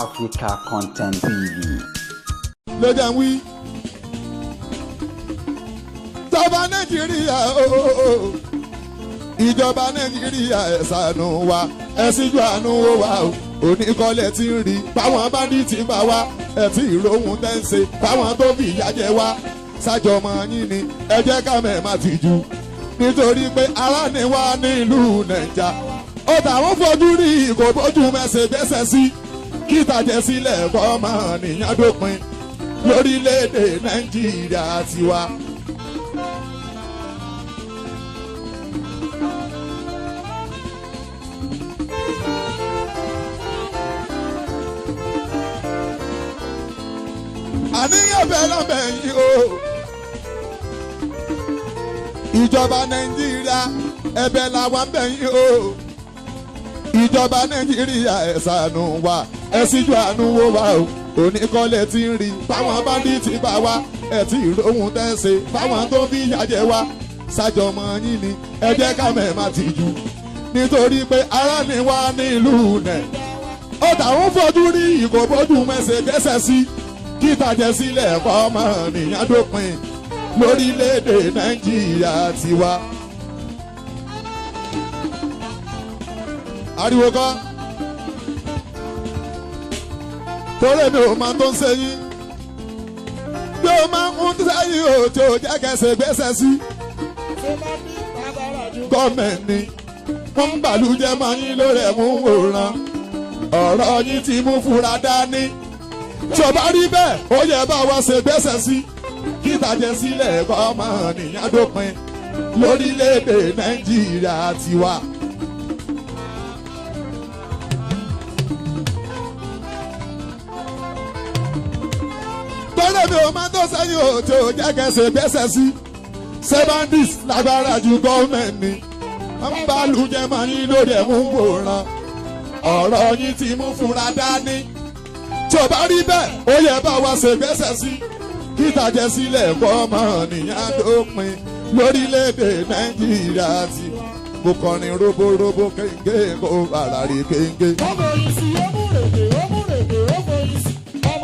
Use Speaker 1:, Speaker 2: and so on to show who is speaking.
Speaker 1: Africa Content TV.
Speaker 2: Ló jẹ́ ń wí. Ìjọba Nàìjíríà ooo, ìjọba Nàìjíríà, ẹ ṣàánú wa, ẹ síjú àánú wò wá o. Oníkọ́lẹ̀ tí ń rí báwọn bandit bá wá, ẹ tí ìròhùn tẹ́ ń ṣe báwọn tó fi ìyà jẹ wá. Ṣàjọmọ yín ni, ẹ jẹ́ ká mẹ́ má ti jù, nítorí pé ara ni wá nílùú Nàìjà. Ó tàwọn fojú rí kò bójú mẹ́sẹ̀ gbẹ́sẹ̀ sí kí ìtàjẹ̀ sílẹ̀ kọ́ mọ́ nìyẹn dópin lórílẹ̀‐èdè Nàìjíríà tiwa. Àníyàn bẹ́ẹ̀ lọ́bẹ̀ yìí o. Ìjọba Nàìjíríà, ẹ̀bẹ̀ làwọn bẹ̀ yín o. Ìjọba Nàìjíríà, ẹ ṣàánú wa, ẹ síjú àánú wò wá o. Oníkọ́lẹ̀ tí ń rí báwọn bandit bá wá, ẹ tí ìròhùn tẹ́ ṣe báwọn tó fi ìyà jẹ wá. Ṣàjọmọ yín ni, ẹ jẹ́ ká mẹ́ má ti jù, nítorí pé ara ni wá nílùú nẹ̀. Ó tàwọn fojú rí ìkó bójú mẹ́sẹ̀ gbẹ́sẹ̀ sí kí ìtàjẹ̀ sílẹ̀ kọ́ ọmọ nìyẹn dópin lórílẹ̀‐èdè Nàìjíríà tiwa. Ariwo kọ́ torí mi ò máa tó ń sẹ́yìn bí o máa ń sẹ́yìn o tí o jẹ́ kẹsẹ̀ gbẹ́sẹ̀ sí. Gọ́ọ̀mẹ̀ntì ni wọ́n ń bàlújẹ́ máa yín lórí ẹ̀mú wòran, ọ̀rọ̀ yín ti mú fura dání. Tí o bá rí bẹ́ẹ̀, ó yẹ bá wa ṣe gbẹ́sẹ̀ sí kí ìtàjẹ̀ sílẹ̀ kọ́ ọmọ nìyẹn dópin lórílẹ̀‐èdè Nàìjíríà tiwa. Tọ́lẹ̀ mi ò máa tó sẹ́yìn o tí ò jẹ́ kẹsẹ̀ gbẹ́sẹ̀ sí. Sebandis lágbára ju gọ́ọ̀mẹ̀ntì ń bá lùjẹ́ máa yín lórí ẹ̀mú wòran, ọ̀rọ̀ yín ti mú fura dání. Tí o bá rí bẹ́ẹ̀, ó yẹ bá wa ṣe gbẹ́sẹ̀ sí kí ìtàjẹ̀ sílẹ̀ kọ́ ọmọ nìyẹn dópin lórílẹ̀‐èdè Nàìjíríà ti. Mo kọrin roborobo kéńgé kó bàrà rí kéńgé.
Speaker 3: Ọmọ yìí sí yóò.